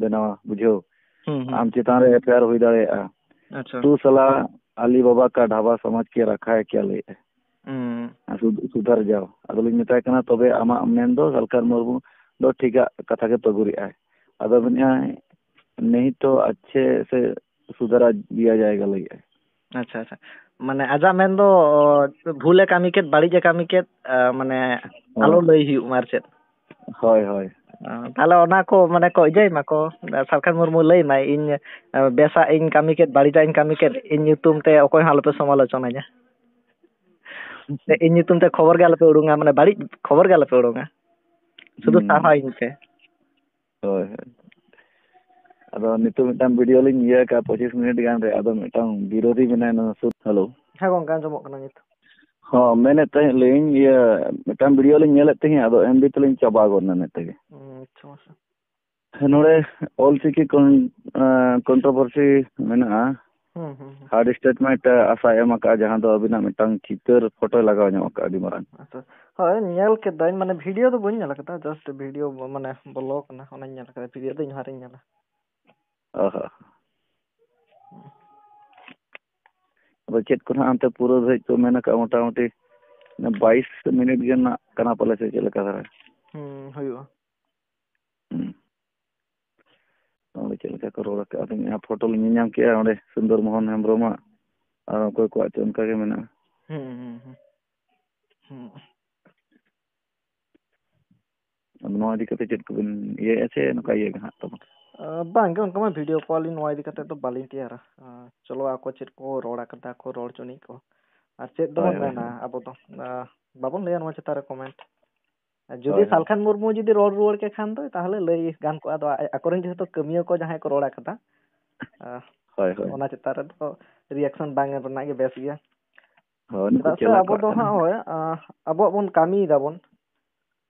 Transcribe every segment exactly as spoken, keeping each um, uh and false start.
ᱵᱮᱱᱟᱣᱟ, ᱵᱩᱡᱷᱟᱹᱣ᱾ ᱦᱩᱸ, ᱦᱩᱸ᱾ ᱟᱢ ᱪᱮᱛᱟᱱ ᱨᱮ ᱮᱯᱷ ᱟᱭ ᱟᱨ ᱦᱩᱭ ᱫᱟᱲᱮᱭᱟᱜᱼᱟ᱾ ᱟᱪᱪᱷᱟ᱾ "ᱛᱩ ᱥᱟᱞᱟ ᱟᱞᱤ ᱵᱟᱵᱟ ᱠᱟ ᱰᱷᱟᱵᱟ ᱥᱚᱢᱟᱡᱽ ᱠᱮ ᱨᱟᱠᱷᱟ ᱦᱮ ᱠᱭᱟ?" ᱞᱟᱹᱭᱮᱫᱼᱟ᱾ ᱦᱩᱸ᱾ ᱟᱨ ᱥᱩᱫ-, ᱥᱩᱫᱷᱟᱨ ᱡᱟᱣ᱾ ᱟᱫᱚᱞᱤᱧ ᱢᱮᱛᱟᱭ ᱠᱟᱱᱟ, "ᱛᱚᱵᱮ ᱟᱢᱟᱜ ᱢᱮᱱ ᱫᱚ ᱥᱟᱞᱠᱷᱟᱱ ᱢᱩᱨᱢᱩ ᱫᱚ ᱴᱷᱤᱠᱟᱜ ᱠᱟᱛᱷᱟ ᱜᱮ ᱯᱟᱹᱜᱩᱨᱮᱜᱼᱟᱭ?" ᱟᱫᱚ ᱢᱮᱱᱮᱫᱼᱟᱭ, "ᱱᱤᱦᱤ ᱛᱚ ᱟᱪᱪᱷᱮ ᱥᱮ ᱥᱩᱫᱷᱟᱨᱟ ᱫᱤᱭᱟ ᱡᱟᱭᱮᱜᱟ", ᱞᱟᱹᱭᱮᱫᱼᱟᱭ᱾ ᱟᱪᱪᱷᱟ, ᱟᱪᱪᱷᱟ᱾ ᱢᱟᱱᱮ ᱟᱡᱟᱜ ᱢᱮᱱ ᱫᱚ, ᱚ, ᱵᱷᱩᱞᱮ ᱠᱟᱹᱢᱤ ᱠᱮᱫ, ᱵᱟᱹᱲᱤᱡ ᱮ ᱠᱟᱹᱢᱤ ᱠᱮᱫ, ᱟ, ᱢᱟᱱᱮ ᱦᱳᱭ᱾ ᱟᱞᱚ ᱞᱟᱹᱭ ᱦᱩᱭᱩᱜ ᱢᱟ ᱟᱨ ᱪᱮᱫ᱾ ᱦᱳᱭ, ᱦᱳᱭ᱾ ᱚ, ᱛᱟᱦᱞᱮ ᱚᱱᱟ ᱠᱚ ᱢᱟᱱᱮ ᱠᱚ ᱤᱭᱟᱹᱭ ᱢᱟᱠᱚ, ᱥᱟᱞᱠᱷᱟᱱ ᱢᱩᱨᱢᱩ ᱞᱟᱹᱭ ᱢᱟᱭ, "ᱤᱧ, ᱮ, ᱵᱮᱥᱟᱜ ᱤᱧ ᱠᱟᱹᱢᱤ ᱠᱮᱫ, ᱵᱟᱹᱲᱤᱡᱟᱜ ᱤᱧ ᱠᱟᱹᱢᱤ ᱠᱮᱫ, ᱤᱧ ᱧᱩᱛᱩᱢ ᱛᱮ ᱚᱠᱚᱭ ᱦᱚᱸ ᱟᱞᱚᱯᱮ ᱥᱚᱢᱟᱞᱳᱪᱚᱱᱟᱧᱟ᱾ ᱥᱮ ᱤᱧ ᱧᱩᱛᱩᱢ ᱛᱮ ᱠᱷᱚᱵᱚᱨ ᱜᱮ ᱟᱞᱚᱯᱮ ᱩᱰᱩᱝᱟ, ᱢᱟᱱᱮ ᱵᱟᱹᱲᱤᱡ ᱠᱷᱚᱵᱚᱨ ᱜᱮ ᱟᱞᱚᱯᱮ ᱩᱰᱩᱝᱟ, ᱥᱩᱫᱷᱩ ᱦᱩᱸ᱾ ᱥᱟᱨᱦᱟᱣᱤᱧ ᱯᱮ᱾" ᱦᱳᱭ, ᱦᱳᱭ᱾ ᱟᱫᱚ ᱱᱤᱛᱚᱜ ᱢᱤᱫᱴᱟᱝ ᱵᱷᱤᱰᱤᱭᱳ ᱞᱤᱧ ᱤᱭᱟᱹ ᱟᱠᱟᱫᱼᱟ, ᱯᱚᱸᱪᱤᱥ ᱢᱤᱱᱤᱴ ᱜᱟᱱ ᱨᱮ, ᱟᱫᱚ ᱢᱤᱫᱴᱟᱝ ᱵᱤᱨᱳᱫᱷᱤ ᱢᱮᱱᱟᱭᱟ ᱱᱚᱣᱟ ᱥᱩᱨ᱾ ᱦᱮᱞᱳ᱾ ᱦᱮᱸ ᱜᱚᱝᱠᱮ, ᱟᱸᱡᱚᱢᱚᱜ ᱠᱟᱱᱟ ᱱᱤᱛ᱾ ᱦᱚᱸ, ᱢᱮᱱᱮᱫ ᱛᱟᱦᱮᱸᱫ ᱞᱤᱧ, ᱤᱭᱟᱹ, ᱢᱤᱫᱴᱟᱝ ᱵᱷᱤᱰᱤᱭᱳ ᱞᱤᱧ ᱧᱮᱞᱮᱫ ᱛᱟᱦᱮᱸᱫ, ᱟᱫᱚ ᱮᱢ ᱵᱤ ᱛᱮᱞᱤᱧ ᱪᱟᱵᱟ ᱜᱚᱫ ᱮᱱᱟ ᱤᱱᱟᱹ ᱛᱮᱜᱮ᱾ ᱦᱩᱸ, ᱟᱪᱪᱷᱟ, ᱢᱟᱥᱮ᱾ ᱦᱮᱸ, ᱱᱚᱰᱮ ᱚᱞ ᱪᱤᱠᱤ ᱠᱚᱱ-, ᱮᱸ, ᱠᱚᱱᱴᱨᱳᱵᱷᱟᱨᱥᱤ ᱢᱮᱱᱟᱜᱼᱟ᱾ ᱦᱩᱸ, ᱦᱩᱸ, ᱦᱩᱸ᱾ ᱦᱟᱨᱰ ᱥᱴᱮᱴᱢᱮᱱᱴ ᱟᱥᱟᱭ ᱮᱢ ᱟᱠᱟᱫᱼᱟ, ᱡᱟᱦᱟᱸ ᱫᱚ ᱟᱹᱵᱤᱱᱟᱜ ᱢᱤᱫᱴᱟᱝ ᱪᱤᱛᱟᱹᱨ ᱯᱷᱳᱴᱳᱭ ᱞᱟᱜᱟᱣ ᱧᱚᱜ ᱟᱠᱟᱫᱼᱟ, ᱟᱹᱰᱤ ᱢᱟᱨᱟᱝ᱾ ᱟᱪᱪᱷᱟ᱾ ᱦᱳᱭ, ᱧᱮᱞ ᱠᱮᱫᱟᱹᱧ, ᱢᱟᱱᱮ ᱵᱷᱤᱰᱤᱭᱳ ᱫᱚ ᱵᱟᱹᱧ ᱧᱮᱞ ᱟᱠᱟᱫᱟ, ᱡᱟᱥᱴ ᱵᱷᱤᱰᱤᱭᱳ ᱢᱟᱱᱮ ᱵᱚᱞᱚ ᱟᱠᱟᱱᱟ, ᱚᱱᱟᱧ ᱧᱮᱞ ᱟᱠᱟᱫᱟ, ᱵᱷᱤᱰᱤᱭᱳ ᱫᱚ ᱤᱧ ᱦᱚᱸ ᱟᱹᱣᱨᱤᱧ ᱧᱮᱞᱟ᱾ ᱚ ᱦᱚᱸ᱾ ᱟᱫᱚ ᱪᱮᱫ ᱠᱚ ᱱᱟᱦᱟᱜ ᱚᱱᱛᱮ ᱯᱩᱨᱟᱹ ᱫᱷᱟᱹᱨᱤᱡ ᱠᱚ ᱢᱮᱱ ᱟᱠᱟᱫᱼᱟ, ᱢᱚᱴᱟᱢᱩᱴᱤ ᱵᱟᱭᱤᱥ ᱢᱤᱱᱤᱴ ᱜᱮ ᱱᱟᱜ ᱠᱟᱱᱟ ᱯᱟᱞᱮ, ᱥᱮ ᱪᱮᱫ ᱞᱮᱠᱟ ᱫᱷᱟᱨᱟ? ᱦᱩᱸ, ᱦᱩᱭᱩᱜᱼᱟ᱾ ᱦᱩᱸ᱾ ᱚᱸᱰᱮ ᱪᱮᱫ ᱞᱮᱠᱟ ᱠᱚ ᱨᱚᱲ ᱟᱠᱟᱫᱼᱟ, ᱟᱫᱚ ᱤᱧᱟᱹᱜ ᱯᱷᱳᱴᱳ ᱞᱤᱧ ᱧᱮᱞ ᱧᱟᱢ ᱠᱮᱫᱼᱟ, ᱚᱸᱰᱮ ᱥᱩᱱᱫᱚᱨ ᱢᱳᱦᱚᱱ ᱦᱮᱢᱵᱨᱚᱢᱟᱜ ᱟᱨ ᱚᱠᱚᱭ ᱠᱚᱣᱟᱜ ᱪᱚ ᱚᱱᱠᱟ ᱜᱮ ᱢᱮᱱᱟᱜᱼᱟ᱾ ᱦᱩᱸ, ᱦᱩᱸ, ᱦᱩᱸ᱾ ᱦᱩᱸ᱾ ᱟᱫᱚ ᱱᱚᱣᱟ ᱤᱫᱤ ᱠᱟᱛᱮ ᱪᱮᱫ ᱠᱚᱵᱤᱱ ᱤᱭᱟᱹᱭᱮᱫᱼᱟ, ᱥᱮ ᱱᱚᱝᱠᱟ ᱤᱭᱟᱹ ᱜᱮ ᱦᱟᱸᱜ ᱛᱟᱵᱚᱱ? ᱟᱸ, ᱵᱟᱝ ᱜᱮ, ᱚᱱᱠᱟ ᱢᱟ ᱵᱷᱤᱰᱤᱭᱳ ᱠᱚ ᱟᱹᱞᱤᱧ ᱱᱚᱣᱟ ᱤᱫᱤ ᱠᱟᱛᱮ ᱫᱚ ᱵᱟᱹᱞᱤᱧ ᱛᱮᱭᱟᱨᱟ᱾ ᱟᱸ, ᱪᱚᱞᱚ ᱟᱠᱚ ᱪᱮᱫ ᱠᱚ ᱨᱚᱲ ᱟᱠᱟᱫᱟ ᱠᱚ, ᱨᱚᱲ ᱪᱚᱱᱤᱡ ᱠᱚ᱾ ᱟᱨ ᱪᱮᱫ ᱦᱳᱭ, ᱫᱚᱵᱚᱱ ᱦᱳᱭ, ᱢᱮᱱᱟ ᱦᱳᱭ᱾ ᱟᱵᱚ ᱫᱚ? ᱟᱸ, ᱵᱟᱵᱚᱱ ᱞᱟᱹᱭᱟ ᱱᱚᱣᱟ ᱪᱮᱛᱟᱱ ᱨᱮ ᱠᱚᱢᱮᱱᱴ᱾ ᱟᱨ ᱡᱩᱫᱤ ᱦᱳᱭ, ᱦᱳᱭ᱾ ᱥᱟᱞᱠᱷᱟᱱ ᱢᱩᱨᱢᱩ ᱡᱩᱫᱤ ᱨᱚᱲ ᱨᱩᱣᱟᱹᱲ ᱠᱮ ᱠᱷᱟᱱ ᱫᱚ, ᱛᱟᱦᱚᱞᱮ ᱞᱟᱹᱭ ᱜᱟᱱ ᱠᱚᱜᱼᱟ᱾ ᱟᱫᱚ ᱟ-, ᱟᱠᱚᱨᱮᱱ ᱡᱮᱦᱮᱛᱩ ᱠᱟᱹᱢᱤᱭᱟᱹ ᱠᱚ ᱡᱟᱦᱟᱸᱭ ᱠᱚ ᱨᱚᱲ ᱟᱠᱟᱫᱟ, ᱟᱸ, ᱦᱳᱭ, ᱦᱳᱭ᱾ ᱚᱱᱟ ᱪᱮᱛᱟᱱ ᱨᱮᱫᱚ ᱨᱤᱭᱟᱠᱥᱚᱱ ᱵᱟᱝ ᱮᱢ ᱨᱮᱱᱟᱜ ᱜᱮ ᱵᱮᱥ ᱜᱮᱭᱟ᱾ ᱦᱳᱭ, ᱱᱩᱠᱩ ᱪᱮᱫᱟᱜ ᱥᱮ ᱪᱮᱞᱟ ᱟᱵᱚ ᱠᱚᱣᱟᱜ ᱫᱚ ᱠᱟᱱᱟ᱾ ᱦᱟᱸᱜ, ᱦᱳᱭ, ᱟᱸ, ᱟᱵᱚᱣᱟᱜ ᱵᱚᱱ ᱠᱟᱹᱢᱤᱭ ᱫᱟᱵᱚᱱ᱾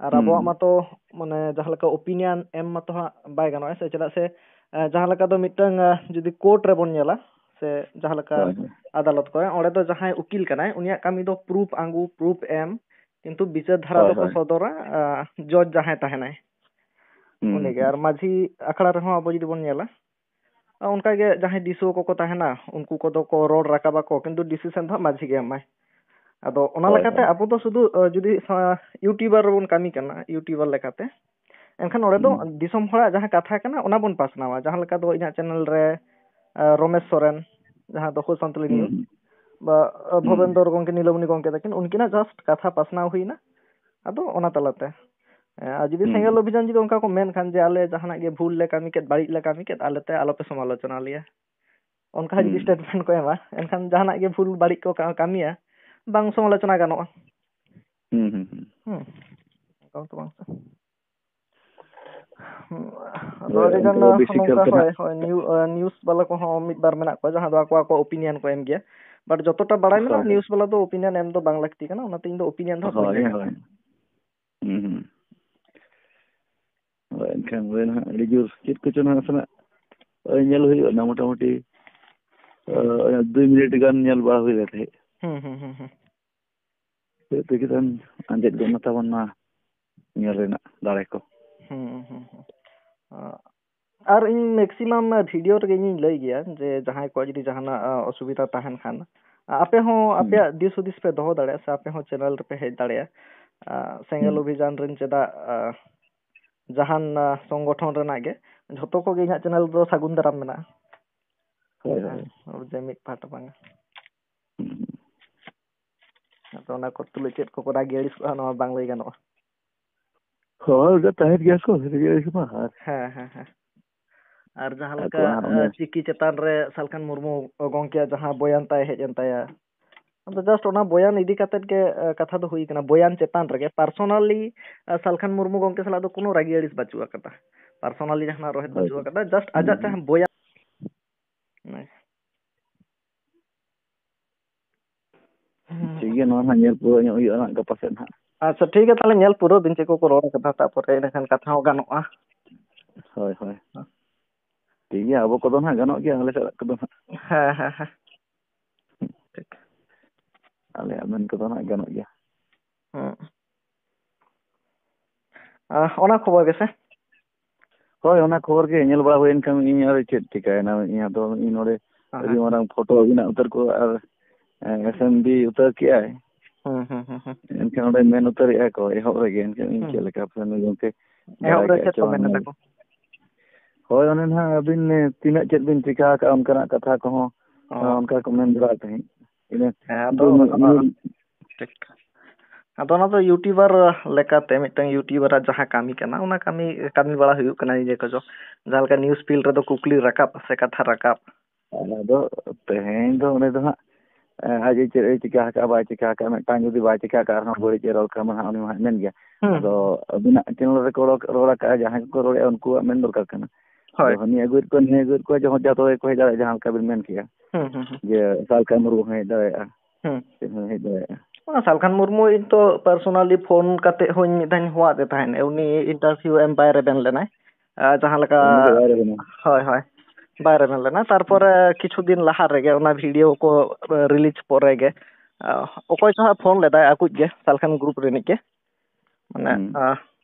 ᱟᱨ ᱦᱩᱸ, ᱟᱵᱚᱣᱟᱜ ᱦᱩᱸ᱾ ᱢᱟᱛᱚ, ᱢᱟᱱᱮ, ᱡᱟᱦᱟᱸ ᱞᱮᱠᱟ ᱚᱯᱤᱱᱤᱭᱚᱱ ᱮᱢ ᱢᱟᱛᱚ ᱦᱟᱸᱜ ᱵᱟᱭ ᱜᱟᱱᱚᱜᱼᱟ, ᱥᱮ? ᱪᱮᱫᱟᱜ ᱥᱮ, ᱮᱸ, ᱡᱟᱦᱟᱸ ᱞᱮᱠᱟ ᱫᱚ ᱢᱤᱫᱴᱟᱝ, ᱮᱸ, ᱡᱩᱫᱤ ᱠᱳᱨᱴ ᱨᱮᱵᱚᱱ ᱧᱮᱞᱟ, ᱥᱮ ᱡᱟᱦᱟᱸ ᱞᱮᱠᱟ ᱦᱳᱭ, ᱦᱳᱭ᱾ ᱟᱫᱟᱞᱚᱛ ᱠᱚᱨᱮ, ᱚᱸᱰᱮ ᱫᱚ ᱡᱟᱦᱟᱸᱭ ᱩᱠᱤᱞ ᱠᱟᱱᱟᱭ, ᱩᱱᱤᱭᱟᱜ ᱠᱟᱹᱢᱤ ᱫᱚ ᱯᱨᱩᱯᱷ ᱟᱹᱜᱩ, ᱯᱨᱩᱯᱷ ᱮᱢ, ᱠᱤᱱᱛᱩ ᱵᱤᱪᱟᱹᱨ ᱫᱷᱟᱨᱟ ᱦᱳᱭ, ᱫᱚᱠᱚ ᱦᱳᱭ᱾ ᱥᱚᱫᱚᱨᱟ, ᱟᱸ, ᱡᱚᱡᱽ ᱡᱟᱦᱟᱸᱭ ᱛᱟᱦᱮᱱᱟᱭ᱾ ᱦᱩᱸ, ᱩᱱᱤᱜᱮ᱾ ᱦᱩᱸ᱾ ᱟᱨ ᱢᱟᱹᱡᱷᱤ ᱟᱠᱷᱲᱟ ᱨᱮᱦᱚᱸ ᱟᱵᱚ ᱡᱩᱫᱤ ᱵᱚᱱ ᱧᱮᱞᱟ, ᱚᱱᱠᱟᱜᱮ ᱡᱟᱦᱟᱸᱭ ᱰᱤᱥᱤ ᱠᱚᱠᱚ ᱛᱟᱦᱮᱱᱟ, ᱩᱱᱠᱩ ᱠᱚᱫᱚ ᱠᱚ ᱨᱚᱲ ᱨᱟᱠᱟᱵ ᱟᱠᱚ, ᱠᱤᱱᱛᱩ ᱰᱤᱥᱤᱥᱮᱱ ᱫᱚ ᱦᱟᱸᱜ ᱢᱟᱹᱡᱷᱤ ᱜᱮ ᱮᱢᱟᱭ᱾ ᱟᱫᱚ ᱚᱱᱟ ᱦᱳᱭ, ᱞᱮᱠᱟᱛᱮ ᱦᱳᱭ᱾ ᱟᱵᱚ ᱫᱚ ᱥᱩᱫᱷᱩ, ᱟᱸ, ᱡᱩᱫᱤ ᱥᱟ-, ᱤᱭᱩᱴᱩᱵᱟᱨ ᱨᱮᱵᱚᱱ ᱠᱟᱹᱢᱤ ᱠᱟᱱᱟ, ᱤᱭᱩᱴᱩᱵᱟᱨ ᱞᱮᱠᱟᱛᱮ, ᱮᱱᱠᱷᱟᱱ ᱚᱸᱰᱮ ᱫᱚ ᱦᱩᱸ᱾ ᱫᱤᱥᱚᱢ ᱦᱚᱲᱟᱜ ᱡᱟᱦᱟᱸ ᱠᱟᱛᱷᱟ ᱠᱟᱱᱟ, ᱚᱱᱟ ᱵᱚᱱ ᱯᱟᱥᱱᱟᱣᱟ᱾ ᱡᱟᱦᱟᱸ ᱞᱮᱠᱟ ᱫᱚ ᱤᱧᱟᱹᱜ ᱪᱮᱱᱮᱞ ᱨᱮ, ᱟᱸ, ᱨᱚᱢᱮᱥ ᱥᱚᱨᱮᱱ, ᱡᱟᱦᱟᱸ ᱫᱚ ᱦᱳ ᱥᱟᱱᱛᱟᱞᱤ ᱦᱩᱸ, ᱱᱤᱭᱩᱡᱽ, ᱦᱩᱸ᱾ ᱵᱟ, ᱟᱸ, ᱦᱩᱸ, ᱦᱩᱸ᱾ ᱵᱷᱚᱵᱮᱱᱫᱚᱨ ᱜᱚᱢᱠᱮ, ᱱᱤᱞᱚᱢᱚᱱᱤ ᱜᱚᱢᱠᱮ ᱛᱟᱹᱠᱤᱱ, ᱩᱱᱠᱤᱱᱟᱜ ᱡᱟᱥᱴ ᱠᱟᱛᱷᱟ ᱯᱟᱥᱱᱟᱣ ᱦᱩᱭᱱᱟ᱾ ᱟᱫᱚ ᱚᱱᱟ ᱛᱟᱞᱟᱛᱮ, ᱮᱸ, ᱟᱨ ᱡᱩᱫᱤ ᱦᱩᱸ, ᱥᱮᱸᱜᱮᱞ ᱦᱩᱸ᱾ ᱚᱵᱷᱤᱡᱟᱱ ᱡᱩᱫᱤ ᱚᱱᱠᱟ ᱠᱚ ᱢᱮᱱ ᱠᱷᱟᱱ ᱡᱮ ᱟᱞᱮ ᱡᱟᱦᱟᱱᱟᱜ ᱜᱮ ᱵᱷᱩᱞ ᱞᱮ ᱠᱟᱹᱢᱤ ᱠᱮᱫ, ᱵᱟᱹᱲᱤᱡ ᱞᱮ ᱠᱟᱹᱢᱤ ᱠᱮᱫ, ᱟᱞᱮ ᱛᱮ ᱟᱞᱚᱯᱮ ᱥᱚᱢᱟᱞᱳᱪᱚᱱᱟ ᱞᱮᱭᱟ, ᱚᱱᱠᱟ ᱦᱚᱸ ᱡᱩᱫᱤ ᱦᱩᱸ᱾ ᱥᱴᱮᱴᱢᱮᱱᱴ ᱠᱚ ᱮᱢᱟ, ᱮᱱᱠᱷᱟᱱ ᱡᱟᱦᱟᱱᱟᱜ ᱜᱮ ᱵᱷᱩᱞ ᱵᱟᱹᱲᱤᱡ ᱠᱚ ᱠᱟ-, ᱠᱟᱹᱢᱤᱭᱟ, ᱵᱟᱝ ᱥᱚᱢᱟᱞᱳᱪᱚᱱᱟ ᱜᱟᱱᱚᱜᱼᱟ᱾ ᱦᱩᱸ, ᱦᱩᱸ, ᱦᱩᱸ᱾ ᱦᱩᱸ᱾ ᱚᱱᱠᱟ ᱢᱟᱛᱚ ᱵᱟᱝ ᱥᱮ᱾ ᱦᱩᱸ, ᱟᱫᱚ ᱦᱳᱭ, ᱟᱹᱰᱤ ᱜᱟᱱ ᱚᱱᱠᱟ ᱜᱮ ᱵᱮᱥᱤ ᱱᱚᱝᱠᱟ, ᱠᱟᱨᱛᱮ ᱦᱳᱭ, ᱱᱟᱜ ᱦᱳᱭ, ᱱᱤᱭᱩ-, ᱟᱸ, ᱱᱤᱭᱩᱡᱽ ᱵᱟᱞᱟ ᱠᱚᱦᱚᱸ ᱢᱤᱫ ᱵᱟᱨ ᱢᱮᱱᱟᱜ ᱠᱚᱣᱟ, ᱡᱟᱦᱟᱸ ᱫᱚ ᱟᱠᱚ ᱟᱠᱚᱣᱟᱜ ᱚᱯᱤᱱᱤᱭᱚᱱ ᱠᱚ ᱮᱢ ᱜᱮᱭᱟ᱾ ᱵᱟᱴ ᱡᱚᱛᱚᱴᱟ ᱵᱟᱲᱟᱭ ᱦᱳᱭ, ᱢᱮᱱᱟᱜᱼᱟ, ᱦᱳᱭ᱾ ᱱᱤᱭᱩᱡᱽ ᱵᱟᱞᱟ ᱫᱚ ᱚᱯᱤᱱᱤᱭᱚᱱ ᱮᱢ ᱫᱚ ᱵᱟᱝ ᱞᱟᱹᱠᱛᱤ ᱠᱟᱱᱟ, ᱚᱱᱟᱛᱮ ᱤᱧ ᱫᱚ ᱚᱯᱤᱱᱤᱭᱚᱱ ᱫᱚ ᱦᱟᱸᱜ ᱵᱟᱹᱧ ᱦᱳᱭ, ᱮᱢᱟ᱾ ᱦᱳᱭ᱾ ᱦᱩᱸ, ᱦᱩᱸ᱾ ᱦᱳᱭ, ᱮᱱᱠᱷᱟᱱ ᱦᱳᱭ ᱱᱟᱦᱟᱜ ᱟᱹᱰᱤ ᱡᱳᱨ ᱪᱮᱫ ᱠᱚᱪᱚ ᱱᱟᱦᱟᱜ ᱱᱟᱥᱮᱱᱟᱜ, ᱳᱭ, ᱧᱮᱞ ᱦᱩᱭᱩᱜᱼᱟ ᱱᱟᱜ, ᱢᱚᱴᱟᱢᱩᱴᱤ, ᱦᱩᱸ᱾ ᱳᱭ, ᱫᱩᱭ ᱢᱤᱱᱤᱴ ᱜᱟᱱ ᱧᱮᱞ ᱵᱟᱲᱟ ᱦᱩᱭ ᱞᱮᱱ ᱛᱟᱦᱮᱸᱫ᱾ ᱦᱩᱸ, ᱦᱩᱸ, ᱦᱩᱸ, ᱦᱩᱸ᱾ ᱪᱮᱫ ᱛᱮᱜᱮ ᱛᱟᱦᱮᱱ ᱟᱸᱡᱮᱫ ᱜᱚᱫ ᱱᱟ ᱛᱟᱵᱚᱱ ᱱᱚᱣᱟ ᱧᱮᱞ ᱨᱮᱱᱟᱜ ᱫᱟᱲᱮ ᱠᱚ᱾ ᱦᱩᱸ, ᱦᱩᱸ, ᱦᱩᱸ᱾ ᱟᱨ ᱤᱧ ᱢᱮᱠᱥᱤᱢᱟᱢ ᱵᱷᱤᱰᱤᱭᱳ ᱨᱮᱜᱮ ᱤᱧᱤᱧ ᱞᱟᱹᱭ ᱜᱮᱭᱟ ᱡᱮ ᱡᱟᱦᱟᱸᱭ ᱠᱚᱣᱟᱜ ᱡᱩᱫᱤ ᱡᱟᱦᱟᱱᱟᱜ, ᱟ, ᱚᱥᱩᱵᱤᱫᱷᱟ ᱛᱟᱦᱮᱱ ᱠᱷᱟᱱ, ᱟ, ᱟᱯᱮ ᱦᱚᱸ ᱦᱩᱸ᱾ ᱟᱯᱮᱭᱟᱜ ᱫᱤᱥ ᱦᱩᱫᱤᱥ ᱯᱮ ᱫᱚᱦᱚ ᱫᱟᱲᱮᱭᱟᱜᱼᱟ ᱥᱮ ᱟᱯᱮ ᱦᱚᱸ ᱪᱮᱱᱮᱞ ᱨᱮᱯᱮ ᱦᱮᱡ ᱫᱟᱲᱮᱭᱟᱜᱼᱟ᱾ ᱟ, ᱥᱮᱸᱜᱮᱞ ᱦᱩᱸ᱾ ᱚᱵᱷᱤᱡᱟᱱ ᱨᱮᱱ ᱪᱮᱫᱟᱜ, ᱟ, ᱡᱟᱦᱟᱱ, ᱟ, ᱥᱚᱝᱜᱚᱴᱷᱚᱱ ᱨᱮᱱᱟᱜ ᱜᱮ, ᱡᱷᱚᱛᱚ ᱠᱚᱜᱮ ᱤᱧᱟᱹᱜ ᱪᱮᱱᱮᱞ ᱨᱮᱫᱚ ᱥᱟᱹᱜᱩᱱ ᱫᱟᱨᱟᱢ ᱢᱮᱱᱟᱜᱼᱟ᱾ ᱦᱳᱭ, ᱦᱳᱭ᱾ ᱦᱮᱸ, ᱡᱮ ᱢᱤᱫ ᱯᱟᱦᱴᱟ ᱵᱟᱝᱟ᱾ ᱦᱩᱸ᱾ ᱟᱫᱚ ᱚᱱᱟ ᱠᱚ ᱛᱩᱞᱩᱡ ᱪᱮᱫ ᱠᱚᱠᱚ ᱨᱟᱹᱜᱤ ᱟᱹᱲᱤᱥᱚᱜᱼᱟ, ᱱᱚᱣᱟ ᱵᱟᱝ ᱞᱟᱹᱭ ᱜᱟᱱᱚᱜᱼᱟ᱾ ᱦᱳᱭ, ᱚᱱᱠᱟ ᱛᱟᱦᱮᱸᱱ ᱜᱮᱭᱟ ᱠᱚ, ᱨᱟᱹᱜᱤ ᱟᱹᱲᱤᱥ ᱢᱟ᱾ ᱟᱨ ᱦᱮᱸ, ᱦᱮᱸ, ᱦᱮᱸ᱾ ᱟᱨ ᱡᱟᱦᱟᱸ ᱟᱠᱚ ᱞᱮᱠᱟ, ᱦᱟᱸᱜ ᱚᱱᱮ ᱮ, ᱪᱤᱠᱤ ᱪᱮᱛᱟᱱ ᱨᱮ ᱥᱟᱞᱠᱷᱟᱱ ᱢᱩᱨᱢᱩ ᱜᱚᱢᱠᱮᱭᱟᱜ ᱡᱟᱦᱟᱸ ᱵᱚᱭᱟᱱ ᱛᱟᱭ ᱦᱮᱡ ᱮᱱ ᱛᱟᱭᱟ, ᱟᱫᱚ just ᱚᱱᱟ ᱵᱚᱭᱟᱱ ᱤᱫᱤ ᱠᱟᱛᱮᱫ ᱜᱮ, ᱮ, ᱠᱟᱛᱷᱟ ᱫᱚ ᱦᱩᱭ ᱠᱟᱱᱟ᱾ ᱵᱚᱭᱟᱱ ᱪᱮᱛᱟᱱ ᱨᱮᱜᱮ personally, ᱮ, ᱥᱟᱞᱠᱷᱟᱱ ᱢᱩᱨᱢᱩ ᱜᱚᱢᱠᱮ ᱥᱟᱞᱟᱜ ᱫᱚ ᱠᱳᱱᱳ ᱨᱟᱹᱜᱤ ᱟᱹᱲᱤᱥ ᱵᱟᱹᱪᱩᱜ ᱟᱠᱟᱫᱟ᱾ personally ᱡᱟᱦᱟᱱᱟᱜ ᱨᱚᱦᱮᱫ ᱦᱳᱭ᱾ ᱵᱟᱹᱪᱩᱜ ᱟᱠᱟᱫᱟ, just ᱦᱩᱸ, ᱟᱡᱟᱜ ᱦᱩᱸ᱾ ᱡᱟᱦᱟᱸ ᱵᱚᱭᱟᱱ᱾ ᱦᱩᱸ᱾ ᱴᱷᱤᱠ ᱜᱮᱭᱟ, ᱱᱚᱣᱟ ᱦᱟᱸᱜ ᱧᱮᱞ ᱯᱩᱨᱟᱹᱣ ᱧᱚᱜ ᱦᱩᱭᱩᱜᱼᱟ ᱦᱟᱸᱜ ᱜᱟᱯᱟ ᱥᱮᱫ ᱦᱟᱸᱜ᱾ ᱟᱪᱪᱷᱟ, ᱴᱷᱤᱠ ᱜᱮᱭᱟ, ᱛᱟᱦᱚᱞᱮ ᱧᱮᱞ ᱯᱩᱨᱟᱹᱣ ᱵᱤᱱ ᱪᱮᱫ ᱠᱚᱠᱚ ᱨᱚᱲ ᱠᱟᱫᱟ, ᱛᱟᱯᱚᱨᱮ ᱤᱱᱟᱹ ᱠᱷᱟᱱ ᱠᱟᱛᱷᱟ ᱦᱚᱸ ᱜᱟᱱᱚᱜᱼᱟ᱾ ᱦᱳᱭ, ᱦᱳᱭ᱾ ᱴᱷᱤᱠ ᱜᱮᱭᱟ, ᱟᱵᱚ ᱠᱚᱫᱚ ᱦᱟᱸᱜ ᱜᱟᱱᱚᱜ ᱜᱮᱭᱟ, ᱟᱞᱮ ᱥᱮᱫ ᱠᱚᱫᱚ ᱦᱟᱸᱜ᱾ ᱦᱮᱸ, ᱦᱮᱸ, ᱦᱮᱸ᱾ ᱴᱷᱤᱠ᱾ ᱟᱞᱮᱭᱟᱜ ᱢᱮᱱ ᱠᱚᱫᱚ ᱦᱟᱸᱜ ᱜᱟᱱᱚᱜ ᱜᱮᱭᱟ᱾ ᱦᱩᱸ᱾ ᱟᱦ, ᱚᱱᱟ ᱠᱷᱚᱵᱚᱨ ᱜᱮᱥᱮ? ᱦᱳᱭ, ᱚᱱᱟ ᱠᱷᱚᱵᱚᱨ ᱜᱮ ᱧᱮᱞ ᱵᱟᱲᱟ ᱦᱩᱭᱮᱱ ᱠᱷᱟᱱ ᱤᱧ ᱟᱨ ᱪᱮᱫ ᱪᱤᱠᱟᱹᱭᱮᱱᱟ? ᱤᱧ ᱟᱫᱚ ᱤᱧ ᱱᱚᱰᱮ ᱦᱮᱸ, ᱟᱹᱰᱤ ᱦᱮᱸ᱾ ᱢᱟᱨᱟᱝ ᱯᱷᱳᱴᱳ ᱟᱹᱵᱤᱱᱟᱜ ᱩᱛᱟᱹᱨ ᱠᱚ ᱟᱨ, ᱮ, ᱮᱥ ᱮᱢ ᱵᱤ ᱩᱛᱟᱹᱨ ᱠᱮᱜᱼᱟᱭ᱾ ᱦᱩᱸ, ᱦᱩᱸ, ᱦᱩᱸ, ᱦᱩᱸ᱾ ᱮᱱᱠᱷᱟᱱ ᱚᱸᱰᱮ ᱢᱮᱱ ᱩᱛᱟᱹᱨᱮᱜᱼᱟ ᱠᱚ ᱮᱦᱚᱵ ᱨᱮᱜᱮ, ᱮᱱᱠᱷᱟᱱ ᱤᱧ ᱦᱩᱸ᱾ ᱪᱮᱫ ᱞᱮᱠᱟ ᱯᱷᱮᱱ ᱜᱚᱢᱠᱮ ᱮᱦᱚᱵ ᱵᱟᱲᱟᱭ ᱨᱮ ᱠᱟᱜᱼᱟ ᱪᱮᱫ ᱪᱮ ᱠᱚ ᱵᱟᱝ ᱢᱮᱱ ᱚᱱᱟ? ᱞᱮᱫᱟ ᱠᱚ? ᱦᱳᱭ, ᱚᱱᱮ ᱱᱟᱦᱟᱜ ᱟᱹᱵᱤᱱ, ᱮ, ᱛᱤᱱᱟᱹᱜ ᱪᱮᱫ ᱵᱤᱱ ᱪᱤᱠᱟ ᱟᱠᱟᱜᱼᱟ ᱚᱱᱠᱟᱱᱟᱜ ᱠᱟᱛᱷᱟ ᱠᱚᱦᱚᱸ, ᱚ᱾ ᱚᱱᱠᱟ ᱠᱚ ᱢᱮᱱ ᱵᱟᱲᱟᱭ ᱛᱟᱦᱮᱸᱫ᱾ ᱤᱱᱟᱹ ᱦᱮᱸ, ᱟᱫᱚ ᱫᱩ ᱢᱤᱱᱤᱴ, ᱚᱱᱟ ᱫᱚ ᱢᱤᱱᱤᱴ᱾ ᱴᱷᱤᱠ᱾ ᱟᱫᱚ ᱚᱱᱟ ᱫᱚ ᱭᱩᱴᱩᱵᱟᱨ ᱞᱮᱠᱟᱛᱮ ᱢᱤᱫᱴᱟᱝ ᱭᱩᱴᱩᱵᱟᱨᱟᱜ ᱡᱟᱦᱟᱸ ᱠᱟᱹᱢᱤ ᱠᱟᱱᱟ, ᱚᱱᱟ ᱠᱟᱹᱢᱤ, ᱠᱟᱹᱢᱤ ᱵᱟᱲᱟ ᱦᱩᱭᱩᱜ ᱠᱟᱱᱟ ᱱᱤᱡᱮ ᱠᱚ ᱡᱚ-, ᱡᱟᱦᱟᱸ ᱞᱮᱠᱟ ᱱᱤᱭᱩᱡᱽ ᱯᱷᱤᱞᱰ ᱨᱮᱫᱚ ᱠᱩᱠᱞᱤ ᱨᱟᱠᱟᱵ ᱥᱮ ᱠᱟᱛᱷᱟ ᱨᱟᱠᱟᱵ᱾ ᱟᱫᱚ ᱛᱮᱦᱮᱧ ᱫᱚ ᱩᱱᱤ ᱫᱚ ᱦᱟᱸᱜ, ᱮ, ᱟᱡ ᱪᱮᱫ ᱮ ᱪᱤᱠᱟ ᱟᱠᱟᱫᱼᱟ, ᱵᱟᱭ ᱪᱤᱠᱟ ᱟᱠᱟᱫᱼᱟ, ᱢᱤᱫᱴᱟᱝ ᱡᱩᱫᱤ ᱵᱟᱭ ᱪᱤᱠᱟ ᱟᱠᱟᱫ ᱨᱮᱦᱚᱸ ᱵᱟᱹᱲᱤᱡ ᱮ ᱨᱚᱲ ᱠᱷᱟᱱ ᱢᱟ ᱦᱟᱸᱜ ᱩᱱᱤ ᱢᱟ ᱦᱟᱸᱜ ᱢᱮᱱ ᱜᱮᱭᱟ᱾ ᱦᱩᱸ᱾ ᱟᱫᱚ ᱟᱹᱵᱤᱱᱟᱜ ᱪᱮᱱᱮᱞ ᱨᱮᱠᱚ ᱨᱚᱲ, ᱨᱚᱲ ᱟᱠᱟᱫᱼᱟ, ᱡᱟᱦᱟᱸᱭ ᱠᱚᱠᱚ ᱨᱚᱲᱮᱫᱼᱟ ᱩᱱᱠᱩᱣᱟᱜ ᱢᱮᱱ ᱫᱚᱨᱠᱟᱨ ᱠᱟᱱᱟ᱾ ᱦᱳᱭ᱾ ᱟᱫᱚ ᱦᱟᱹᱱᱤ ᱟᱹᱜᱩᱭᱮᱫ ᱠᱚᱣᱟ, ᱱᱩᱭ ᱟᱹᱜᱩᱭᱮᱫ ᱠᱚᱣᱟ, ᱡᱚᱦᱚᱜ ᱡᱟᱦᱟᱸ ᱛᱚᱵᱮ ᱠᱚ ᱦᱮᱡ ᱫᱟᱲᱮᱭᱟᱜᱼᱟ, ᱡᱟᱦᱟᱸ ᱞᱮᱠᱟ ᱵᱤᱱ ᱢᱮᱱ ᱠᱮᱜᱼᱟ᱾ ᱦᱩᱸ, ᱦᱩᱸ, ᱦᱩᱸ᱾ ᱡᱮ ᱥᱟᱞᱠᱷᱟᱱ ᱢᱩᱨᱢᱩ ᱦᱚᱸ ᱦᱮᱡ ᱫᱟᱲᱮᱭᱟᱜᱼᱟ᱾ ᱦᱩᱸ᱾ ᱪᱮᱫ ᱦᱚᱸ ᱦᱮᱡ ᱫᱟᱲᱮᱭᱟᱜᱼᱟ᱾ ᱚᱱᱟ ᱥᱟᱞᱠᱷᱟᱱ ᱢᱩᱨᱢᱩ ᱤᱧ ᱛᱚ personally ᱯᱷᱳᱱ ᱠᱟᱛᱮ ᱦᱚᱸᱧ ᱢᱤᱫ ᱫᱷᱟᱣᱧ ᱦᱚᱦᱚᱣᱟᱫᱮ ᱛᱟᱦᱮᱸᱫ᱾ ᱩᱱᱤ ᱤᱱᱴᱟᱨᱵᱷᱤᱭᱩ ᱮᱢ ᱵᱟᱭ ᱨᱮᱵᱮᱱ ᱞᱮᱱᱟᱭ᱾ ᱟᱨ ᱡᱟᱦᱟᱸ ᱞᱮᱠᱟ ᱩᱱᱤ ᱫᱚ ᱵᱟᱭ ᱨᱮᱵᱮᱱᱟ᱾ ᱦᱳᱭ, ᱦᱳᱭ᱾ ᱵᱟᱭ ᱨᱮᱵᱮᱱ ᱞᱮᱱᱟ᱾ ᱛᱟᱨᱯᱚᱨᱮ ᱠᱤᱪᱷᱩ ᱫᱤᱱ ᱞᱟᱦᱟ ᱨᱮᱜᱮ ᱚᱱᱟ ᱵᱷᱤᱰᱤᱭᱳ ᱠᱚ ᱨᱤᱞᱤᱡᱽ ᱯᱚᱨᱮ ᱜᱮ, ᱟ, ᱚᱠᱚᱭ ᱪᱚ ᱦᱟᱸᱜ ᱯᱷᱳᱱ ᱞᱮᱫᱟᱭ ᱟᱠᱚᱭᱤᱡ ᱜᱮ, ᱥᱟᱞᱠᱷᱟᱱ ᱜᱨᱩᱯ ᱨᱤᱱᱤᱡ ᱜᱮ᱾ ᱢᱟᱱᱮ, ᱦᱩᱸ᱾ ᱟ,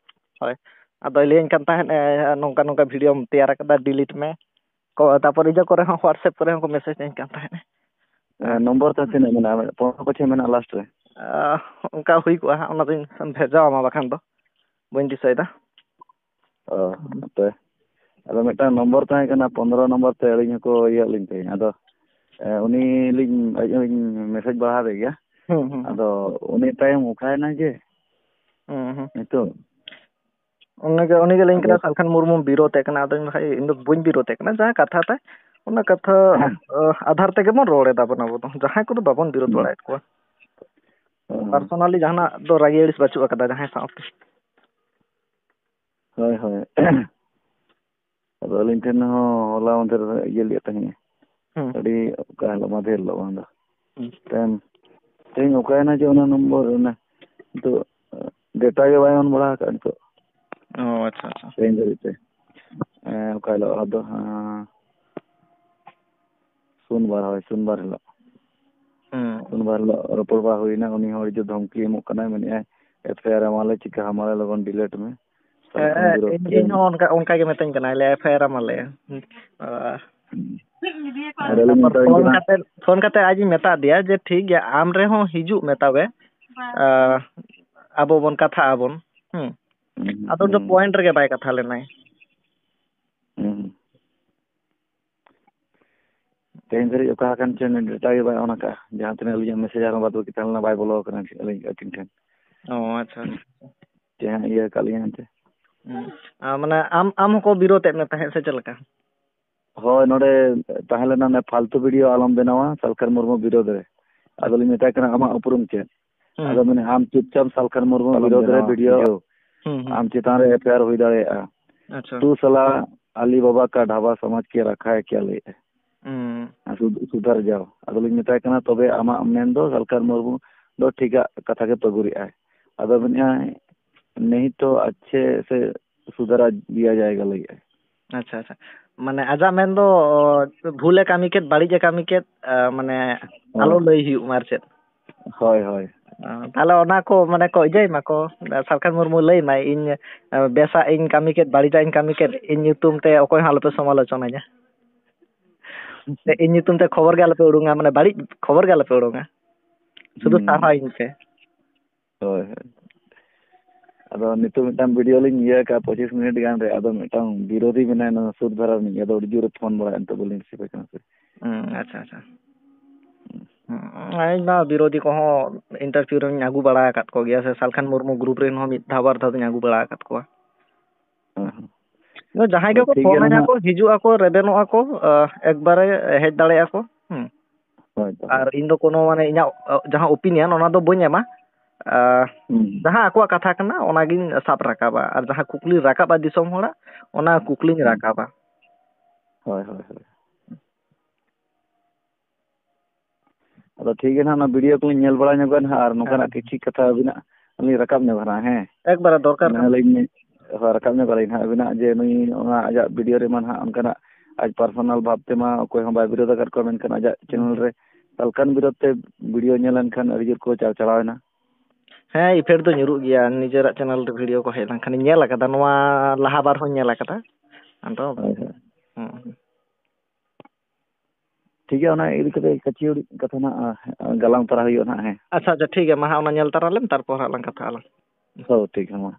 ᱦᱳᱭ᱾ ᱟᱫᱚᱭ ᱞᱟᱹᱭᱟᱹᱧ ᱠᱟᱱ ᱛᱟᱦᱮᱸᱫ, ᱮ, ᱱᱚᱝᱠᱟ ᱱᱚᱝᱠᱟ ᱵᱷᱤᱰᱤᱭᱳᱢ ᱛᱮᱭᱟᱨ ᱟᱠᱟᱫᱟ, delete ᱢᱮ᱾ ᱠᱚ, ᱛᱟᱯᱚᱨ ᱤᱭᱟᱹ ᱠᱚᱨᱮ ᱦᱚᱸ, WhatsApp ᱠᱚᱨᱮ ᱦᱚᱸᱠᱚ ᱢᱮᱥᱮᱡᱽ ᱟᱹᱧ ᱠᱟᱱ ᱛᱟᱦᱮᱸᱫ᱾ ᱮ, ᱱᱚᱢᱵᱚᱨ ᱛᱟᱢ ᱛᱤᱱᱟᱹᱜ ᱢᱮᱱᱟᱜᱼᱟ? ᱯᱚᱱᱨᱚ ᱠᱚ ᱪᱮᱫ ᱢᱮᱱᱟᱜᱼᱟ ᱞᱟᱥᱴ ᱨᱮ? ᱟ, ᱚᱱᱠᱟ ᱦᱩᱭ ᱠᱚᱜᱼᱟ ᱦᱟᱸᱜ, ᱚᱱᱟ ᱫᱚᱧ ᱵᱷᱮᱡᱟᱣᱟᱢᱟ ᱵᱟᱠᱷᱟᱱ ᱫᱚ᱾ ᱵᱟᱹᱧ ᱫᱤᱥᱟᱹᱭᱮᱫᱟ᱾ ᱚ, ᱦᱟᱯᱮ᱾ ᱟᱫᱚ ᱢᱤᱫᱴᱟᱝ ᱱᱚᱢᱵᱚᱨ ᱛᱟᱦᱮᱸ ᱠᱟᱱᱟ, ᱯᱚᱱᱨᱚ ᱱᱚᱢᱵᱚᱨ ᱛᱮ ᱟᱹᱞᱤᱧ ᱦᱚᱸᱠᱚ ᱤᱭᱟᱹ ᱟᱫ ᱞᱤᱧ ᱛᱟᱦᱮᱸᱫ᱾ ᱟᱫᱚ, ᱮ, ᱩᱱᱤ ᱞᱤᱧ, ᱟᱡ ᱦᱚᱸᱞᱤᱧ ᱢᱮᱥᱮᱡᱽ ᱵᱟᱲᱟ ᱟᱫᱮ ᱜᱮᱭᱟ᱾ ᱦᱩᱸ, ᱦᱩᱸ, ᱦᱩᱸ᱾ ᱟᱫᱚ ᱩᱱᱤ ᱛᱟᱭᱚᱢ ᱚᱠᱟᱭᱮᱱᱟ ᱡᱮ? ᱦᱩᱸ, ᱦᱩᱸ᱾ ᱱᱤᱛᱚᱜ? ᱩᱱᱤᱜᱮ, ᱩᱱᱤᱜᱮ ᱞᱟᱹᱭᱟᱹᱧ ᱟᱫᱚ ᱠᱟᱱᱟ, ᱥᱟᱞᱠᱷᱟᱱ ᱢᱩᱨᱢᱩᱢ ᱵᱤᱨᱳᱫ ᱮ ᱠᱟᱱᱟ᱾ ᱟᱫᱚᱧ ᱢᱮᱱᱫᱟ, ᱤᱧ ᱫᱚ ᱵᱟᱹᱧ ᱵᱤᱨᱳᱫ ᱮ ᱠᱟᱱᱟ, ᱡᱟᱦᱟᱸ ᱠᱟᱛᱷᱟ ᱛᱟᱭ, ᱚᱱᱟ ᱠᱟᱛᱷᱟ, ᱟ, ᱟᱫᱷᱟᱨ ᱛᱮᱜᱮ ᱵᱚᱱ ᱨᱚᱲ ᱮᱫᱟ ᱵᱚᱱ ᱟᱵᱚ ᱫᱚ᱾ ᱡᱟᱦᱟᱸᱭ ᱠᱚᱫᱚ ᱵᱟᱵᱚᱱ ᱵᱤᱨᱳᱫ ᱦᱩᱸ᱾ ᱵᱟᱲᱟᱭᱮᱫ ᱠᱚᱣᱟ᱾ ᱦᱩᱸ᱾ Personally ᱡᱟᱦᱟᱱᱟᱜ ᱫᱚ ᱨᱟᱹᱜᱤ ᱟᱹᱲᱤᱥ ᱵᱟᱹᱪᱩᱜ ᱟᱠᱟᱫᱟ ᱡᱟᱦᱟᱸᱭ ᱥᱟᱶᱛᱮ᱾ ᱦᱳᱭ, ᱦᱳᱭ᱾ ᱟᱫᱚ ᱟᱹᱞᱤᱧ ᱴᱷᱮᱱ ᱦᱚᱸ ᱦᱚᱞᱟ ᱢᱟᱫᱷᱮᱨ ᱤᱭᱟᱹ ᱞᱮᱫ ᱛᱟᱦᱮᱸᱫ᱾ ᱦᱩᱸ᱾ ᱟᱹᱰᱤ ᱚᱠᱟ ᱦᱤᱞᱳᱜ, ᱢᱟᱫᱷᱮᱨ ᱦᱤᱞᱳᱜ ᱵᱟᱝ ᱫᱚ᱾ ᱦᱩᱸ᱾ ᱛᱮᱦᱮᱧ, ᱛᱮᱦᱮᱧ ᱚᱠᱟᱭᱮᱱᱟ ᱡᱮ ᱚᱱᱟ ᱱᱚᱢᱵᱚᱨ, ᱚᱱᱟ ᱱᱤᱛᱚᱜ, ᱮ, ᱰᱮᱴᱟ ᱜᱮ ᱵᱟᱭ ᱚᱱ ᱵᱟᱲᱟ ᱟᱠᱟᱫ ᱱᱤᱛᱚᱜ᱾ ᱚ, ᱟᱪᱪᱷᱟ, ᱟᱪᱪᱷᱟ᱾ ᱛᱮᱦᱮᱧ ᱫᱷᱟᱹᱵᱤᱡ ᱛᱮ᱾ ᱮ, ᱚᱠᱟ ᱦᱤᱞᱳᱜ ᱟᱫᱚ, ᱦᱮᱸ, ᱥᱳᱢᱵᱟᱨ, ᱦᱳᱭ, ᱥᱳᱢᱵᱟᱨ ᱦᱤᱞᱳᱜ᱾ ᱦᱩᱸ᱾ ᱥᱳᱢᱵᱟᱨ ᱦᱤᱞᱳᱜ ᱨᱚᱯᱚᱲ ᱵᱟᱲᱟ ᱦᱩᱭᱱᱟ, ᱩᱱᱤ ᱦᱚᱸ ᱟᱹᱰᱤ ᱡᱳᱨ ᱫᱷᱚᱢᱠᱤ ᱮᱢᱚᱜ ᱠᱟᱱᱟᱭ, ᱢᱮᱱᱮᱫᱼᱟᱭ, "ᱮᱯᱷ ᱟᱭ ᱟᱨ ᱮᱢᱟᱞᱮ, ᱪᱤᱠᱟ ᱦᱟᱢᱟᱞᱮ, ᱞᱚᱜᱚᱱ delete ᱢᱮ, ᱥᱟᱞᱠᱷᱟᱱ ᱦᱮᱸ, ᱵᱤᱨᱳᱫᱷ ᱤᱧ, ᱨᱮᱱ᱾ ᱤᱧ ᱦᱚᱸ ᱚᱱᱠᱟ, ᱚᱱᱠᱟ ᱜᱮ ᱢᱤᱛᱟᱹᱧ ᱠᱟᱱᱟᱭ, ᱞᱟᱹᱭᱟᱭ, "ᱮᱯᱷ ᱟᱭ ᱟᱨ ᱟᱢ ᱟᱞᱮ᱾" ᱦᱩᱸ᱾ ᱟᱨ ᱟᱹᱞᱤᱧ ᱛᱟᱨᱯᱚᱨ ᱢᱮᱛᱟᱭ ᱯᱷᱳᱱ ᱠᱟᱱᱟ᱾ ᱠᱟᱛᱮ, ᱯᱷᱳᱱ ᱠᱟᱛᱮ ᱟᱡ ᱤᱧ ᱢᱮᱛᱟ ᱫᱮᱭᱟ ᱡᱮ, "ᱴᱷᱤᱠ ᱜᱮᱭᱟ, ᱟᱢ ᱨᱮᱦᱚᱸ ᱦᱤᱡᱩᱜ ᱢᱮ ᱛᱚᱵᱮ, ᱟᱸ, ᱟᱵᱚ ᱵᱚᱱ ᱠᱟᱛᱷᱟᱜ ᱟᱵᱚᱱ᱾" ᱦᱩᱸ᱾ ᱦᱩᱸ, ᱟᱫᱚ ᱩᱱᱤ ᱫᱚ ᱦᱩᱸ᱾ ᱯᱚᱭᱮᱱᱴ ᱨᱮᱜᱮ ᱵᱟᱭ ᱠᱟᱛᱷᱟ ᱞᱮᱱᱟᱭ᱾ ᱦᱩᱸ᱾ ᱛᱮᱦᱮᱧ ᱫᱷᱟᱹᱨᱤᱡ ᱚᱠᱟ ᱟᱠᱟᱱ ᱪᱚ ᱰᱮᱴᱟ ᱜᱮ ᱵᱟᱭ ᱚᱱ ᱟᱠᱟᱫᱼᱟ᱾ ᱡᱟᱦᱟᱸ ᱛᱤᱱᱟᱹᱜ ᱟᱹᱞᱤᱧᱟᱜ ᱢᱮᱥᱮᱡᱽ ᱟᱨᱦᱚᱸ ᱵᱟᱫ ᱵᱟᱹᱠᱤ ᱛᱟᱦᱮᱸ ᱞᱮᱱᱟ, ᱵᱟᱭ ᱵᱚᱞᱚ ᱟᱠᱟᱱᱟ ᱟᱹᱞᱤᱧ, ᱟᱹᱠᱤᱱ ᱴᱷᱮᱱ᱾ ᱚ, ᱟᱪᱪᱷᱟ, ᱟᱪᱪᱷᱟ᱾ ᱪᱮᱫ ᱦᱟᱸᱜ ᱤᱭᱟᱹ ᱟᱠᱟᱫ ᱞᱤᱧᱟ ᱮᱱᱛᱮ᱾ ᱦᱩᱸ᱾ ᱟᱨ ᱢᱟᱱᱮ ᱟᱢ, ᱟᱢ ᱦᱚᱸᱠᱚ ᱵᱤᱨᱳᱫ ᱮᱫ ᱢᱮ ᱛᱟᱦᱮᱸᱫ ᱥᱮ ᱪᱮᱫ ᱞᱮᱠᱟ? ᱦᱳᱭ, ᱱᱚᱰᱮ ᱛᱟᱦᱮᱸ ᱞᱮᱱᱟ ᱚᱱᱮ ᱯᱷᱟᱞᱛᱩ ᱵᱷᱤᱰᱤᱭᱳ ᱟᱞᱚᱢ ᱵᱮᱱᱟᱣᱟ, ᱥᱟᱞᱠᱷᱟᱱ ᱢᱩᱨᱢᱩ ᱵᱤᱨᱳᱫᱷ ᱨᱮ᱾ ᱟᱫᱚᱞᱤᱧ ᱢᱮᱛᱟᱭ ᱠᱟᱱᱟ, "ᱟᱢᱟᱜ ᱩᱯᱨᱩᱢ ᱪᱮᱫ?" ᱦᱩᱸ᱾ ᱟᱫᱚ ᱢᱮᱱᱮ, "ᱟᱢ ᱪᱩᱯᱪᱟᱯ ᱥᱟᱞᱠᱷᱟᱱ ᱢᱩᱨᱢᱩ ᱟᱞᱚᱢ ᱵᱤᱨᱳᱫᱷ ᱨᱮ ᱵᱮᱱᱟᱣᱟ ᱵᱷᱤᱰᱤᱭᱳ, ᱵᱷᱤᱰᱤᱭᱳ᱾ ᱦᱩᱸ, ᱦᱩᱸ᱾ ᱟᱢ ᱪᱮᱛᱟᱱ ᱨᱮ ᱮᱯᱷ ᱟᱭ ᱟᱨ ᱦᱩᱭ ᱫᱟᱲᱮᱭᱟᱜᱼᱟ᱾ ᱟᱪᱪᱷᱟ᱾ ᱛᱩ ᱥᱟᱞᱟ ᱟᱞᱤ ᱵᱟᱵᱟ ᱠᱟ ᱰᱷᱟᱵᱟ ᱥᱚᱢᱟᱡᱽ ᱠᱮ ᱨᱟᱠᱷᱟ ᱦᱮ ᱠᱭᱟ?" ᱞᱟᱹᱭᱮᱫᱼᱟᱭ᱾ ᱦᱩᱸ᱾ ᱟᱨ ᱥᱩᱫ-, ᱥᱩᱫᱷᱟᱨ ᱡᱟᱣ᱾ ᱟᱫᱚᱞᱤᱧ ᱢᱮᱛᱟᱭ ᱠᱟᱱᱟ, "ᱛᱚᱵᱮ ᱟᱢᱟᱜ ᱢᱮᱱ ᱫᱚ ᱥᱟᱞᱠᱷᱟᱱ ᱢᱩᱨᱢᱩ ᱫᱚ ᱴᱷᱤᱠᱟᱜ ᱠᱟᱛᱷᱟ ᱜᱮ ᱯᱟᱹᱜᱩᱨᱮᱜᱼᱟᱭ?" ᱟᱫᱚ ᱢᱮᱱᱮᱫᱼᱟᱭ, "ᱱᱤᱦᱤ ᱛᱚ ᱟᱪᱪᱷᱮ ᱥᱮ ᱥᱩᱫᱷᱟᱨᱟ ᱫᱤᱭᱟ ᱡᱟᱭᱮᱜᱟ" ᱞᱟᱹᱭᱮᱫᱼᱟᱭ᱾ ᱟᱪᱪᱷᱟ, ᱟᱪᱪᱷᱟ᱾ ᱢᱟᱱᱮ ᱟᱡᱟᱜ ᱢᱮᱱ ᱫᱚ, ᱚ, ᱵᱷᱩᱞᱮ ᱠᱟᱹᱢᱤ ᱠᱮᱫ, ᱵᱟᱹᱲᱤᱡ ᱮ ᱠᱟᱹᱢᱤ ᱠᱮᱫ, ᱟ, ᱢᱟᱱᱮ ᱦᱳᱭ᱾ ᱟᱞᱚ ᱞᱟᱹᱭ ᱦᱩᱭᱩᱜ ᱢᱟ ᱟᱨ ᱪᱮᱫ᱾ ᱦᱳᱭ, ᱦᱳᱭ᱾ ᱚ, ᱛᱟᱦᱞᱮ ᱚᱱᱟ ᱠᱚ ᱢᱟᱱᱮ ᱠᱚ ᱤᱭᱟᱹᱭ ᱢᱟᱠᱚ, ᱥᱟᱞᱠᱷᱟᱱ ᱢᱩᱨᱢᱩ ᱞᱟᱹᱭ ᱢᱟᱭ, ᱤᱧ, ᱟ, ᱵᱮᱥᱟᱜ ᱤᱧ ᱠᱟᱹᱢᱤ ᱠᱮᱫ, ᱵᱟᱹᱲᱤᱡᱟᱜ ᱤᱧ ᱠᱟᱹᱢᱤ ᱠᱮᱫ, ᱤᱧ ᱧᱩᱛᱩᱢ ᱛᱮ ᱚᱠᱚᱭ ᱦᱚᱸ ᱟᱞᱚᱯᱮ ᱥᱚᱢᱟᱞᱳᱪᱚᱱᱟᱧᱟ᱾ ᱥᱮ ᱤᱧ ᱧᱩᱛᱩᱢ ᱛᱮ ᱠᱷᱚᱵᱚᱨ ᱜᱮ ᱟᱞᱚᱯᱮ ᱩᱰᱩᱝᱟ, ᱢᱟᱱᱮ ᱵᱟᱹᱲᱤᱡ ᱠᱷᱚᱵᱚᱨ ᱜᱮ ᱟᱞᱚᱯᱮ ᱩᱰᱩᱝᱟ᱾ ᱥᱩᱫᱷᱩ ᱦᱩᱸ᱾ ᱥᱟᱨᱦᱟᱣᱤᱧ ᱯᱮ᱾ ᱦᱳᱭ, ᱦᱳᱭ᱾ ᱟᱫᱚ ᱱᱤᱛᱚᱜ ᱢᱤᱫᱴᱟᱝ ᱵᱷᱤᱰᱤᱭᱳ ᱞᱤᱧ ᱤᱭᱟᱹ ᱟᱠᱟᱫᱼᱟ ᱯᱚᱸᱪᱤᱥ ᱢᱤᱱᱤᱴ ᱜᱟᱱ ᱨᱮ, ᱟᱫᱚ ᱢᱤᱫᱴᱟᱝ ᱵᱤᱨᱳᱫᱷᱤ ᱢᱮᱱᱟᱭᱟ, ᱱᱚᱣᱟ ᱥᱩᱨ ᱫᱷᱟᱨᱟ ᱨᱤᱱᱤᱡ, ᱟᱫᱚ ᱟᱹᱰᱤ ᱡᱳᱨᱮ ᱯᱷᱳᱱ ᱵᱟᱲᱟᱭᱟ, ᱱᱤᱛᱚᱜ ᱵᱟᱹᱞᱤᱧ ᱨᱤᱥᱤᱵᱷ ᱮ ᱠᱟᱱᱟ ᱥᱮ᱾ ᱦᱩᱸ, ᱟᱪᱪᱷᱟ, ᱟᱪᱪᱷᱟ᱾ ᱦᱩᱸ, ᱤᱧ ᱢᱟ ᱵᱤᱨᱳᱫᱷᱤ ᱠᱚᱦᱚᱸ ᱤᱱᱴᱟᱨᱵᱷᱤᱭᱩ ᱨᱮᱧ ᱟᱹᱜᱩ ᱵᱟᱲᱟ ᱟᱠᱟᱫ ᱠᱚᱜᱮᱭᱟ, ᱥᱮ ᱥᱟᱞᱠᱷᱟᱱ ᱢᱩᱨᱢᱩ ᱜᱨᱩᱯ ᱨᱮᱱ ᱦᱚᱸ ᱢᱤᱫ ᱫᱷᱟᱣ ᱵᱟᱨ ᱫᱷᱟᱣ ᱫᱚᱧ ᱟᱹᱜᱩ ᱵᱟᱲᱟ ᱟᱠᱟᱫ ᱠᱚᱣᱟ᱾ ᱦᱮᱸ, ᱦᱮᱸ᱾ ᱟᱫᱚ ᱡᱟᱦᱟᱸᱭ ᱟᱫᱚ ᱜᱮᱠᱚ ᱴᱷᱤᱠ ᱜᱮᱭᱟ ᱯᱷᱳᱱ ᱟᱹᱧᱟ ᱱᱟᱦᱟᱜ᱾ ᱠᱚ, ᱦᱤᱡᱩᱜ ᱟᱠᱚ, ᱨᱮᱵᱮᱱᱚᱜ ᱟᱠᱚ, ᱟ, ᱮᱠᱵᱟᱨᱮ ᱦᱮᱡ ᱫᱟᱲᱮᱭᱟᱜᱼᱟ ᱠᱚ᱾ ᱦᱩᱸ᱾ ᱦᱳᱭ ᱛᱚ᱾ ᱟᱨ ᱤᱧ ᱫᱚ ᱠᱳᱱᱳ, ᱢᱟᱱᱮ, ᱤᱧᱟᱹᱜ, ᱟ, ᱡᱟᱦᱟᱸ ᱚᱯᱤᱱᱤᱭᱚᱱ, ᱚᱱᱟ ᱫᱚ ᱵᱟᱹᱧ ᱮᱢᱟ᱾ ᱟ, ᱦᱩᱸ᱾ ᱡᱟᱦᱟᱸ ᱟᱠᱚᱣᱟᱜ ᱠᱟᱛᱷᱟ ᱠᱟᱱᱟ, ᱚᱱᱟᱜᱤᱧ ᱥᱟᱵ ᱨᱟᱠᱟᱵᱟ, ᱟᱨ ᱡᱟᱦᱟᱸ ᱠᱩᱠᱞᱤ ᱨᱟᱠᱟᱵᱼᱟ ᱫᱤᱥᱚᱢ ᱦᱚᱲᱟᱜ, ᱚᱱᱟ ᱠᱩᱠᱞᱤᱧ ᱦᱩᱸ᱾ ᱨᱟᱠᱟᱵᱟ᱾ ᱦᱳᱭ, ᱦᱳᱭ, ᱦᱳᱭ᱾ ᱟᱫᱚ ᱴᱷᱤᱠ ᱜᱮᱭᱟ ᱱᱟᱦᱟᱜ, ᱚᱱᱟ ᱵᱷᱤᱰᱤᱭᱳ ᱠᱚᱞᱤᱧ ᱧᱮᱞ ᱵᱟᱲᱟ ᱧᱚᱜᱟ ᱱᱟᱦᱟᱜ, ᱟᱨ ᱱᱚᱝᱠᱟᱱᱟᱜ ᱦᱮᱸ᱾ ᱠᱤᱪᱷᱩ ᱠᱟᱛᱷᱟ ᱟᱹᱵᱤᱱᱟᱜ ᱞᱤᱧ ᱨᱟᱠᱟᱵ ᱧᱚᱜᱟ ᱱᱟᱦᱟᱜ, ᱦᱮᱸ? ᱮᱠᱵᱟᱨᱮ ᱫᱚᱨᱠᱟᱨ ᱠᱟᱱᱟ᱾ ᱢᱮᱱᱟᱞᱤᱧ, ᱦᱳᱭ, ᱨᱟᱠᱟᱵ ᱧᱚᱜ ᱟᱹᱞᱤᱧ ᱱᱟᱦᱟᱜ ᱟᱹᱵᱤᱱᱟᱜ, ᱡᱮ ᱱᱩᱭ ᱚᱱᱟ ᱟᱡᱟᱜ ᱵᱷᱤᱰᱤᱭᱳ ᱨᱮᱢᱟ ᱱᱟᱦᱟᱜ ᱚᱱᱠᱟᱱᱟᱜ ᱟᱡ ᱯᱟᱨᱥᱚᱱᱟᱞ ᱵᱷᱟᱵᱽ ᱛᱮᱢᱟ ᱚᱠᱚᱭ ᱦᱚᱸ ᱵᱟᱭ ᱵᱤᱨᱳᱫ ᱟᱠᱟᱫ ᱠᱚᱣᱟ, ᱢᱮᱱᱠᱷᱟᱱ ᱟᱡᱟᱜ ᱦᱩᱸ᱾ ᱪᱮᱱᱮᱞ ᱨᱮ ᱥᱟᱞᱠᱷᱟᱱ ᱵᱤᱨᱳᱫ ᱛᱮ ᱵᱷᱤᱰᱤᱭᱳ ᱧᱮᱞ ᱮᱱᱠᱷᱟᱱ ᱟᱹᱰᱤ ᱡᱳᱨ ᱠᱚ ᱪᱟᱲᱪᱟᱲᱟᱣ ᱮᱱᱟ᱾ ᱦᱮᱸ, ᱤᱯᱷᱮᱠᱴ ᱫᱚ ᱧᱩᱨᱩᱜ ᱜᱮᱭᱟ, ᱱᱤᱡᱮᱨᱟᱜ ᱪᱮᱱᱮᱞ ᱨᱮ ᱵᱷᱤᱰᱤᱭᱳ ᱠᱚ ᱦᱮᱡ ᱞᱮᱱᱠᱷᱟᱱ ᱧᱮᱞ ᱟᱠᱟᱫᱟ, ᱱᱚᱣᱟ ᱞᱟᱦᱟ ᱵᱟᱨ ᱦᱚᱸᱧ ᱧᱮᱞ ᱟᱠᱟᱫᱟ᱾ ᱟᱫᱚ ᱦᱳᱭ, ᱦᱳᱭ᱾ ᱦᱩᱸ᱾ ᱴᱷᱤᱠ ᱜᱮᱭᱟ, ᱚᱱᱟ ᱤᱫᱤ ᱠᱟᱛᱮ ᱠᱟᱹᱪᱤ ᱦᱩᱰᱤᱧ ᱠᱟᱛᱷᱟ ᱱᱟᱜ, ᱟ, ᱜᱟᱞᱟᱝ ᱛᱟᱨᱟ ᱦᱩᱭᱩᱜᱼᱟ ᱱᱟᱜ, ᱦᱮᱸ᱾ ᱟᱪᱪᱷᱟ, ᱟᱪᱪᱷᱟ, ᱴᱷᱤᱠ ᱜᱮᱭᱟ, ᱢᱟ ᱦᱟᱸᱜ ᱚᱱᱟ ᱧᱮᱞ ᱛᱟᱨᱟ ᱞᱮᱢ, ᱛᱟᱨᱯᱚᱨ ᱦᱟᱸᱜ ᱞᱟᱝ ᱠᱟᱛᱷᱟᱜᱼᱟ ᱞᱟᱝ᱾ ᱦᱳᱭ, ᱴᱷᱤᱠ ᱜᱮᱭᱟ, ᱢᱟ᱾